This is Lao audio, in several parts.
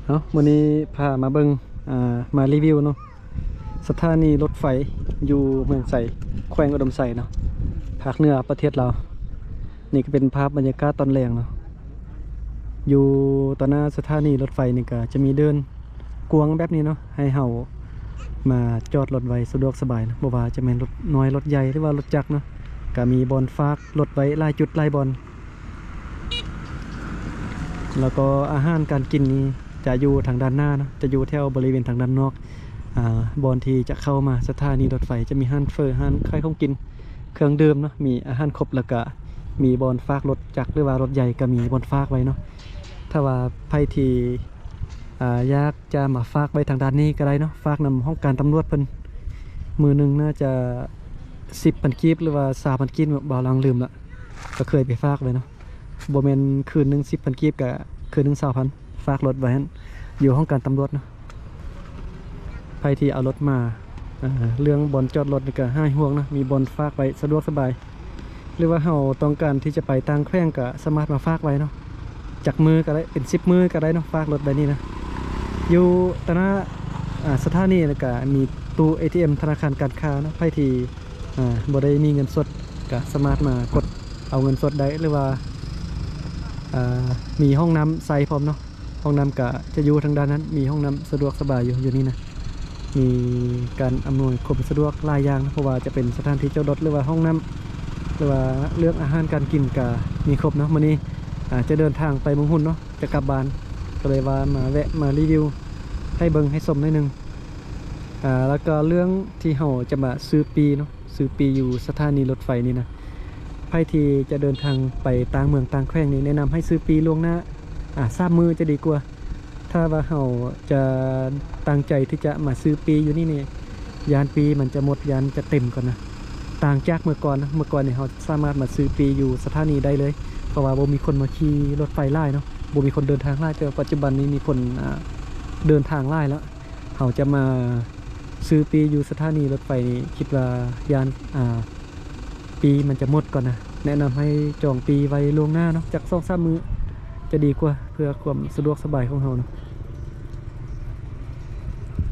ເອົາ ມື້ນີ້ພາມາເບິ່ງ ອ່າ ມາຣີວິວເນາະ ສະຖານີລົດໄຟຢູ່ເມືອງໄຊ ແຂວງອຸດົມໄຊເນາະ ພາກເໜືອປະເທດລາວ. ນີ້ກໍເປັນພາບບັນຍາກາດຕອນແລງເນາະ ຢູ່ຕໍ່ໜ້າສະຖານີລົດໄຟນີ້ກໍຈະມີເດີ່ນກວ້າງແບບນີ້ເນາະ ໃຫ້ເຮົາມາຈອດລົດໄວ້ສະດວກສະບາຍເນາະ ບໍ່ວ່າຈະແມ່ນລົດນ້ອຍ ລົດໃຫຍ່ ຫຼືວ່າລົດຈັກເນາະ ກໍມີບ່ອນຝາກລົດໄວ້ຫຼາຍຈຸດຫຼາຍບ່ອນ. ແລ້ວກໍອາຫານການກິນນີ້ຈະຢູ່ທາງດ້ານໜ້າເນາະ ຈະຢູ່ແຖວບໍລິເວນທາງດ້ານນອກ ອ່າ ບ່ອນທີ່ຈະເຂົ້າມາສະຖານີລົດໄຟ ຈະມີຮ້ານເຝີ ຮ້ານຂາຍຂອງກິນ ເຄື່ອງດື່ມເນາະ ມີອາຫານຄົບ ແລ້ວກະມີບ່ອນຝາກລົດຈັກ ຫຼືວ່າລົດໃຫຍ່ກໍມີບ່ອນຝາກໄວ້ເນາະ. ຖ້າວ່າໃຜທີ່ ອ່າ ຢາກຈະມາຝາກໄວ້ທາງດ້ານນີ້ກໍໄດ້ເນາະ ຝາກນຳຫ້ອງການຕຳຫຼວດເພິ່ນ ມື້ໜຶ່ງໜ້າຈະສິບພັນກີບ ຫຼືວ່າຊາວພັນກີບ ບ່າວລາງລືມລະ ກໍເຄີຍໄປຝາກໄວ້ເນາະ ບໍ່ແມ່ນຄືນໜຶ່ງສິບພັນກີບ ກໍຄືນໜຶ່ງຊາວພັນ ຝາກລົດໄວ້ຫັ້ນ ຢູ່ຫ້ອງການຕຳຫຼວດເນາະ. ໃຜທີ່ເອົາລົດມາ ເອີ ເລື່ອງບ່ອນຈອດລົດນີ້ກໍຫາຍຫ່ວງເນາະ ມີບ່ອນຝາກໄວ້ສະດວກສະບາຍ ຫຼືວ່າເຮົາຕ້ອງການທີ່ຈະໄປຕ່າງແຂວງກໍສາມາດມາຝາກໄວ້ເນາະ ຈັກມື້ກໍໄດ້ ເປັນສິບມື້ກໍໄດ້ເນາະ ຝາກລົດໄວ້ນີ້ນະ. ຢູ່ຕະໜ້າ ອ່າ ສະຖານີ ແລ້ວກໍມີຕູ້ເອທີເອັມທະນາຄານການຄ້າເນາະ ໃຜທີ່ ອ່າ ບໍ່ໄດ້ມີເງິນສົດ ກໍສາມາດມາກົດເອົາເງິນສົດໄດ້ ຫຼືວ່າ ອ່າ ມີຫ້ອງນ້ຳໃຊ້ພ້ອມເນາະ ຫ້ອງນ້ຳກະຈະຢູ່ທາງດ້ານນັ້ນ ມີຫ້ອງນ້ຳສະດວກສະບາຍຢູ່ ຢູ່ນີ້ນະ ມີການອຳນວຍຄວາມສະດວກຫຼາຍຢ່າງ ເພາະວ່າຈະເປັນສະຖານທີ່ຈອດລົດ ຫຼືວ່າຫ້ອງນ້ຳ ຫຼືວ່າເລື່ອງອາຫານການກິນກະມີຄົບເນາະ. ມື້ນີ້ ອາ ຈະເດີນທາງໄປເມືອງຮຸນເນາະ ຈະກັບບ້ານ ກໍເລີຍວ່າມາແວະມາຣີວິວໃຫ້ເບິ່ງໃຫ້ຊົມໜ້ອຍໜຶ່ງ. ອາ ແລ້ວກໍເລື່ອງທີ່ເຮົາຈະມາຊື້ປີ້ເນາະ ຊື້ປີ້ຢູ່ສະຖານີລົດໄຟນີ້ນະ ໃຜທີ່ຈະເດີນທາງໄປຕ່າງເມືອງຕ່າງແຂວງນີ້ ແນະນຳໃຫ້ຊື້ປີ້ລ່ວງໜ້າ ອາ ສາມມື້ຈະດີກວ່າ. ຖ້າວ່າເຮົາຈະຕັ້ງໃຈທີ່ຈະມາຊື້ປີ້ຢູ່ນີ້ນີ້ ຢ້ານປີ້ມັນຈະໝົດ ຢ້ານຈະເຕັມກ່ອນນະ ຕ່າງຈາກເມື່ອກ່ອນນະ. ເມື່ອກ່ອນນີ້ເຮົາສາມາດມາຊື້ປີ້ຢູ່ສະຖານີໄດ້ເລີຍ ເພາະວ່າບໍ່ມີຄົນມາຂີ່ລົດໄຟຫຼາຍເນາະ ບໍ່ມີຄົນເດີນທາງຫຼາຍ. ແຕ່ວ່າປັດຈຸບັນນີ້ມີຄົນ ອາ ເດີນທາງຫຼາຍແລ້ວ ເຮົາຈະມາຊື້ປີ້ຢູ່ສະຖານີລົດໄຟນີ້ ຄິດວ່າຢ້ານ ອາ ປີ້ມັນຈະໝົດກ່ອນນະ. ແນະນຳໃຫ້ຈອງປີ້ໄວ້ລ່ວງໜ້າເນາະ ຈັກສອງສາມມື້ຈະດີກວ່າ ເພື່ອຄວາມສະດວກສະບາຍຂອງເຮົາເນາະ.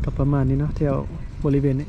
ກໍປະມານນີ້ເນາະ ແຖວບໍລິເວນນີ້